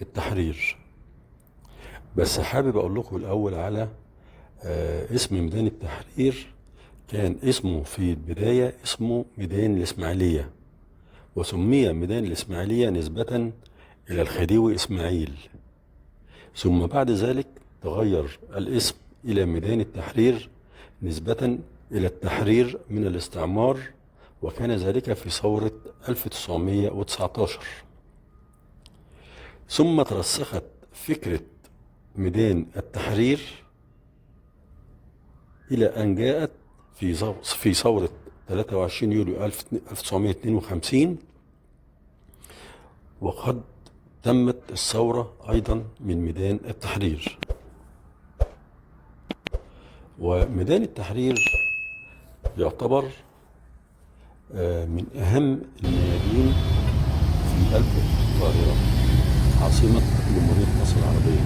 التحرير. بس حابب اقول لكم الاول على اسم ميدان التحرير. كان اسمه في البداية اسمه ميدان الإسماعيلية، وسمي ميدان الإسماعيلية نسبة إلى الخديوي إسماعيل. ثم بعد ذلك تغير الاسم إلى ميدان التحرير نسبة إلى التحرير من الاستعمار، وكان ذلك في ثورة 1919. ثم ترسخت فكرة ميدان التحرير إلى أن جاءت في ثورة 23 يوليو 1952، وقد تمت الثورة أيضا من ميدان التحرير. وميدان التحرير يعتبر من أهم الميادين في قلب القاهرة عاصمة جمهورية مصر العربية،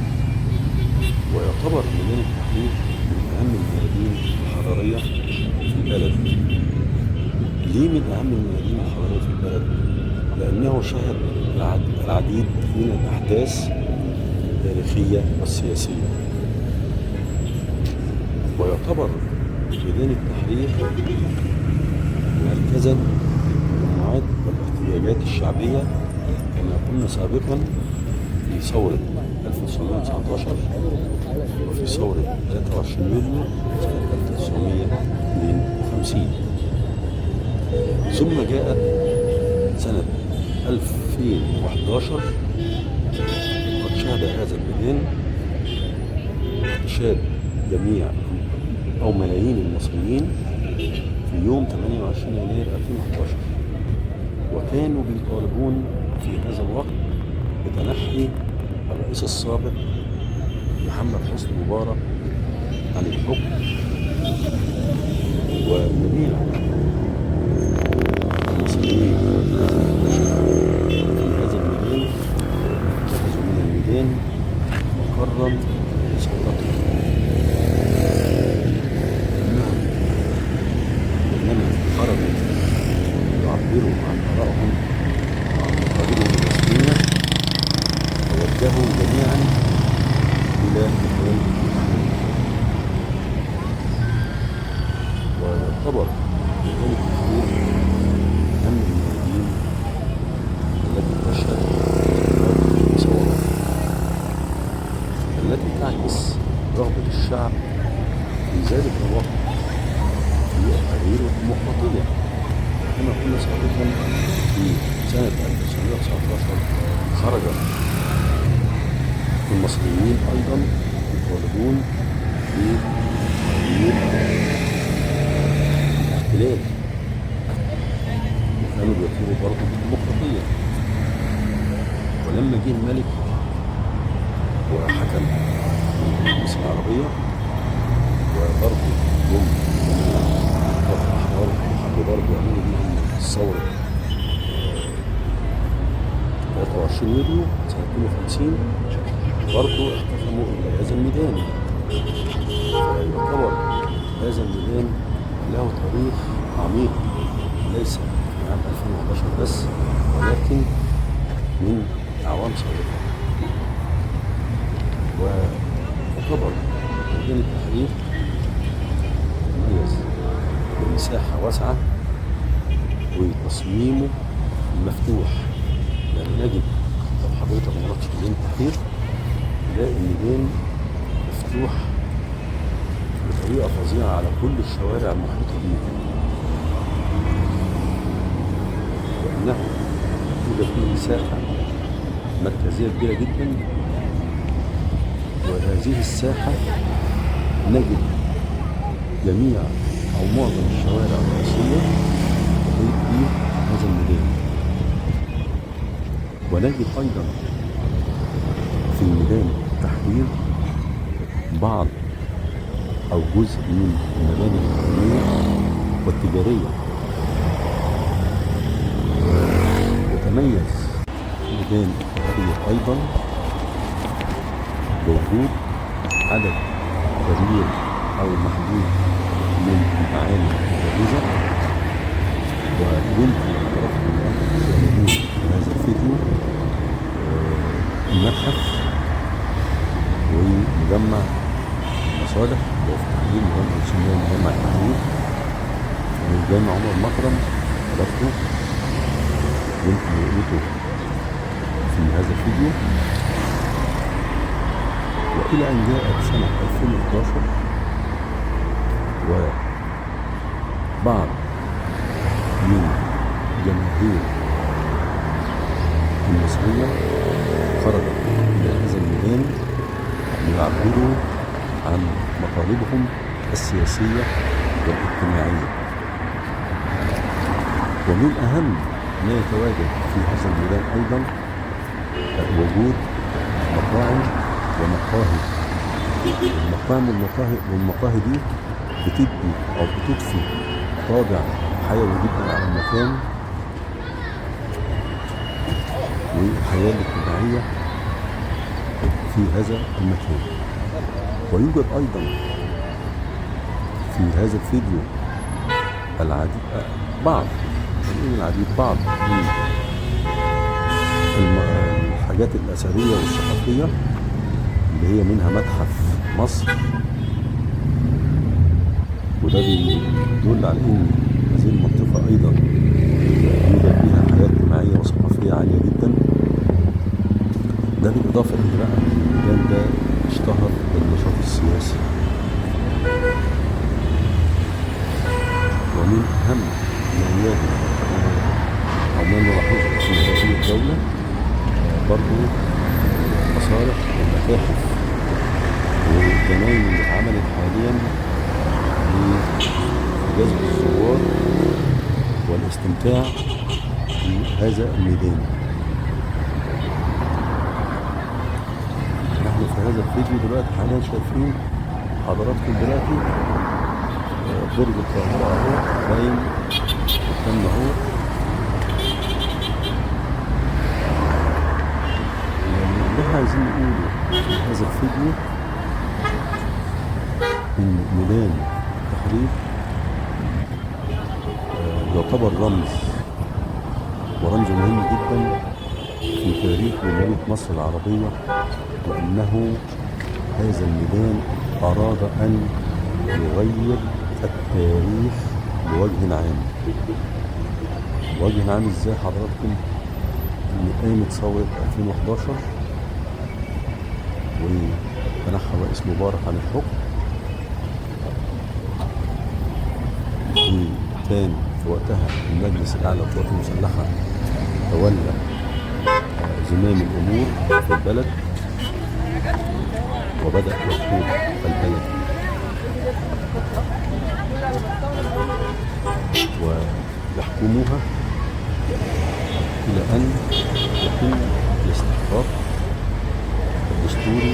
ويعتبر ميدان التحرير من أهم الميادين الحضارية في البلد. ليه من أهم الميادين الحضارية في البلد؟ لأنه شهد العديد من الأحداث التاريخية والسياسية. ويعتبر ميدان التحرير مركزا للتجمعات والاحتجاجات الشعبية كما كنا سابقا في ثورة 1919 وفي ثورة 23 يوليو سنة 1952. ثم جاءت سنة 2011 قد شهد هذا الميدان احتشاد جميع أو ملايين المصريين في يوم 28 يناير 2011، وكانوا بيطالبون في هذا الوقت بتنحي الرئيس السابق محمد حسني مبارك عن الحكم. وجميع المصريين في هذا الميدان اتخذوا من الميدان مقرا لثورتهم، إنما خرجوا يعبروا عن آرائهم وعن مطالبهم الرسمية، توجهوا جميعا إلى ميدان التحرير. ويعتبر ميدان التحرير أهم الميادين التي تشهد ثورات التي تعكس رغبة الشعب في ذلك الوقت في التغيير والديمقراطية. كما كنا سابقا في سنة 1919 خرج المصريين أيضا يطالبون بتغيير الاحتلال، وكانوا بيطلبوا برضه بالديمقراطية. ولما جه الملك وحكم مصر العربية وبرضه جم جميع الأحرار وحبوا برضه يعملوا بيهم الثورة 23 يوليو سنة 52، برضه احتكموا إلى هذا الميدان. فيعتبر هذا الميدان له تاريخ عميق، ليس من عام 2011 بس، ولكن من أعوام سابقة. ويعتبر ميدان التحرير مميز بمساحة واسعة وتصميمه مفتوح. يعني نجد لو حضرتك ما رحتش ميدان التحرير تلاقي الميدان مفتوح بطريقة فظيعة على كل الشوارع المحيطة به، وأنه توجد فيه مساحة مركزية كبيرة جدا. وهذه الساحة نجد جميع أو معظم الشوارع الرئيسية تحيط به هذا الميدان. ونجد أيضا في ميدان التحرير بعض أو جزء من المباني الحكومية والتجارية. يتميز ميدان التحرير أيضا بوجود عدد كبير أو محدود من المعالم البارزة. ويمكن حضراتكم أن تشاهدون هذا الفيديو المتحف ومجمع المصالح اللي هو في التحرير، مجمع التحرير، وجامع عمر مكرم حضرته يمكن رؤيته في هذا الفيديو. وإلى أن جاءت سنة 2011 وبعض من جماهير المصرية خرجت إلى هذا الميدان ليعبروا عن مطالبهم السياسية والاجتماعية. ومن أهم ما يتواجد في هذا الميدان أيضا وجود مطاعم ومقاهي. المطاعم والمقاهي دي بتدي أو بتضفي طابع حيوي جدا على المكان والحياة الاجتماعية في هذا المكان. ويوجد أيضا في هذا الفيديو العديد بعض من الحاجات الأثرية والثقافية اللي هي منها متحف مصر، وده بيدل على ان هذه المنطقة ايضا يوجد فيها حياة اجتماعية وثقافية عالية جدا. ده بالاضافة الى بقى ان الميدان ده اشتهر بالنشاط السياسي. ومن اهم ما يجب او ما نلاحظه في هذه الدولة برضو المصالح والمتاحف والجناين اللي اتعملت حاليا لجذب الزوار والاستمتاع بهذا الميدان. نحن في هذا الفيديو دلوقتي حاليا شايفين حضراتكم دلوقتي برج القاهرة اهو باين قدامنا اهو. اللي احنا عايزين نقوله في هذا الفيديو ان ميدان التحرير يعتبر رمز ورمز مهم جدا في تاريخ جمهورية مصر العربية، لأنه هذا الميدان أراد أن يغير التاريخ بوجه عام. بوجه عام ازاي حضراتكم؟ ان قامت ثورة 2011 وتنحى رئيس مبارك عن الحكم، وكان في وقتها المجلس الأعلى للقوات المسلحة تولى زمام الأمور في البلد وبدأ يقود البلد ويحكموها إلى أن يتم الاستحقاق الدستوري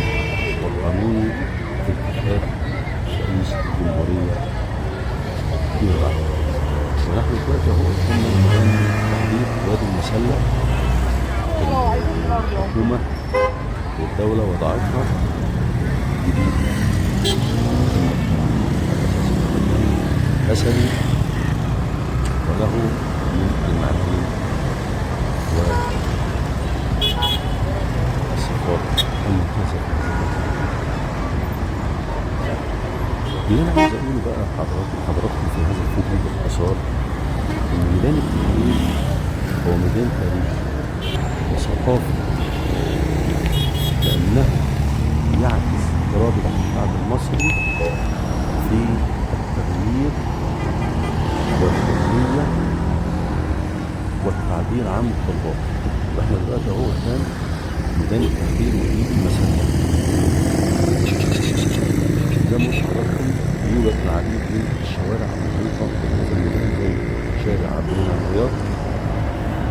والقانوني في انتخاب رئيس الجمهورية فيما بعد. ونحن دلوقتي اهو قدامنا ميدان التحرير وادي المسلة. الحكومة والدولة وضعتها جديد أثري وله من المعاني والصفات الممتازة. اللي أنا عايز أقوله بقى حضراتكم في هذا الفيديو باختصار إن ميدان التحرير هو ميدان تاريخي وثقافي، لأنه يعكس إرادة الشعب المصري في التغيير والحرية والتعبير عن متطلبات. واحنا دلوقتي اهو قدام ميدان التحرير وإيد المسلة. قدام حضراتكم يوجد العديد من الشوارع المحيطة بهذا الميدان زي شارع عبد المنعم رياض،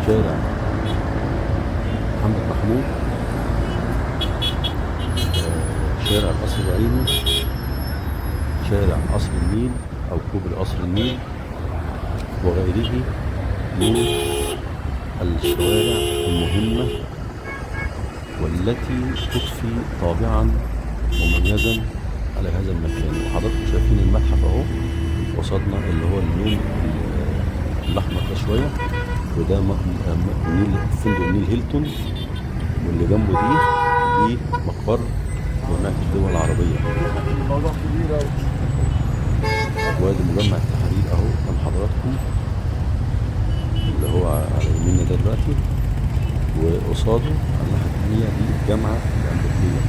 شارع محمد محمود، شارع قصر العيني، شارع قصر النيل أو كوبري قصر النيل، وغيره من الشوارع المهمة والتي تضفي طابعا مميزا على هذا المكان. وحضراتكم شايفين المتحف اهو قصادنا اللي هو اللون الاحمر ده شويه، وده نيل فندق نيل هيلتون واللي جنبه دي مقر جامعة الدول العربية. الموضوع كبير أوي. وادي مجمع التحرير اهو قدام حضراتكم، اللي هو على يميننا ده دلوقتي، وقصاده على الناحية التانية دي الجامعة الأمريكية.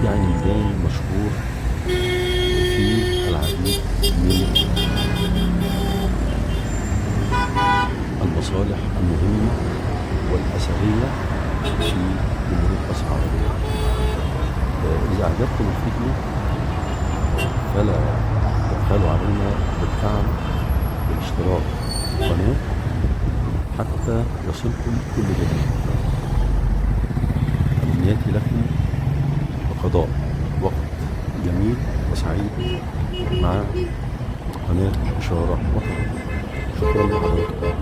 يعني ميدان مشهور وفيه العديد من المصالح المهمة والأثرية في جمهورية مصر العربية. إذا أعجبكم الفيديو فلا تبخلوا علينا بالدعم والاشتراك في القناة حتى يصلكم كل جديد. أمنياتي لكم بقضاء وقت جميل وسعيد مع قناة إشارة وطنية. شكرا لحضراتكم.